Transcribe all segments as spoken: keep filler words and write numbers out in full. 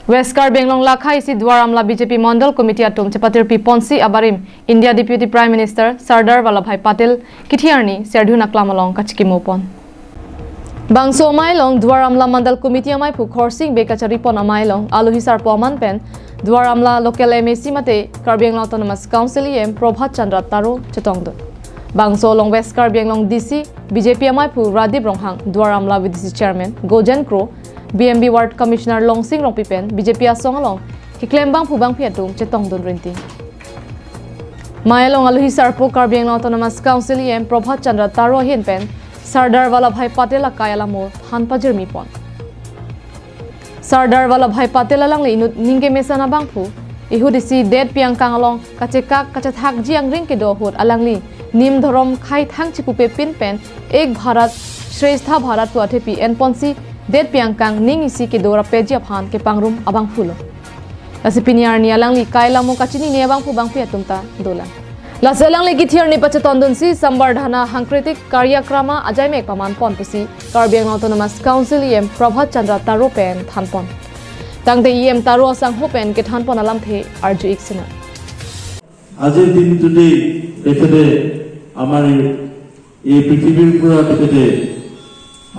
West Karbi Anglong lakha isi Duar Amla B J P Mandal Committee atum chepatirpi ponsi abarim India Deputy Prime Minister Sardar Vallabhbhai Patel kithi arni Serdihun aklam along kachikimo pon. Bangso amei along Duar Amla Mandal Committee ameiphu Khorsing Bey kachari pon amei along alohi sarpo aman pen Duar Amla local M A C mate Karbi Anglong Autonomous Council E M Prabhat Chandra Taro chetongdun. Bangso along West Karbi Anglong D C B J P ameiphu Radip Ronghang, Duar Amla V D C Chairman Gojen Kro, B M B Ward Commissioner Longsing Rongpi pen B J P asong along keklem bangphu bangphi atum chetongdun rinti. Amei along alohi sarpo Karbi Anglong Autonomous Council E M Prabhat Chandra Taro ahin pen Sardar Vallabhbhai Patel akai alamo than pajirmi pon. Sardar Vallabhbhai Patel alangli inut ningke mesen abangphu, ihut isi detpi angkang along kachekak kachethakji angring kedo ahut alangli nim dhorom khei thang chipupe pin pen Ek Bharat Shreshtha Bharat pu athepi enponsi detpi angkang ning isi kedo rapeji aphan kepangrum abangphulo. Lasi pini arni alangli kai alamo kachinine abangphu bangphi atum ta dolang. Lasi alangli kithi arni pachetongdunsi Samvardhana Sankritik Karyakrama ajaimek paman pon pusi Karbi Anglong Autonomous Council E M Prabhat Chandra Taro pen than pon. Tangte E M Taro asangho pen kethan pon alamthe arju ik sinang. আজিৰ দিনটোতেই তেখেতে আমাৰ এই এই পৃথিৱীৰ পৰা তেখেতে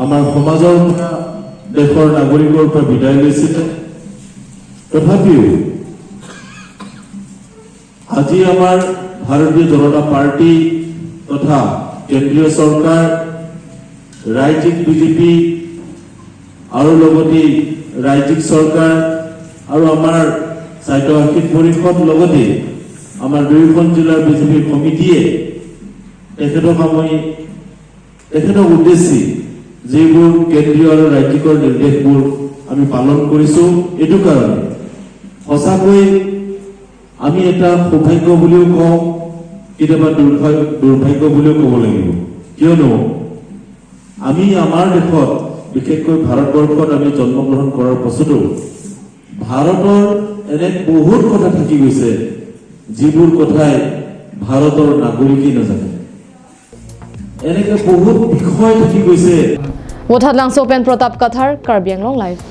আমাৰ সমাজৰ পৰা, দেশৰ নাগৰিকৰ পৰা বিদায় লৈছিলে। তথাপিও আজি আমাৰ ভাৰতীয় জনতা পাৰ্টি তথা কেন্দ্ৰীয় চৰকাৰ, ৰাজ্যিক বিজেপি আৰু লগতে ৰাজ্যিক চৰকাৰ আৰু আমাৰ স্বায়ত্তশাসিত পৰিষদ লগতে আমাৰ দুয়োখন জিলাৰ বিজেপি সমিতিয়ে তেখেতক আমি তেখেতক উদ্দেশ্যি যিবোৰ কেন্দ্ৰীয় আৰু ৰাজ্যিকৰ নিৰ্দেশবোৰ আমি পালন কৰিছো, এইটো কাৰণে সঁচাকৈ আমি এটা সৌভাগ্য বুলিও কওঁ, কেতিয়াবা দুৰ্ভাগ্য দুৰ্ভাগ্য বুলিও ক'ব লাগিব। কিয়নো আমি আমাৰ দেশত, বিশেষকৈ ভাৰতবৰ্ষত আমি জন্মগ্ৰহণ কৰাৰ পাছতো ভাৰতৰ এনে বহুত কথা থাকি গৈছে, যিবোৰ কথাই ভাৰতৰ নাগৰিকে নাজানে। এনেকে বহুত বিষয় থাকি গৈছে। Vothatlangso pen Pratap Kathar, Karbi Anglong Live.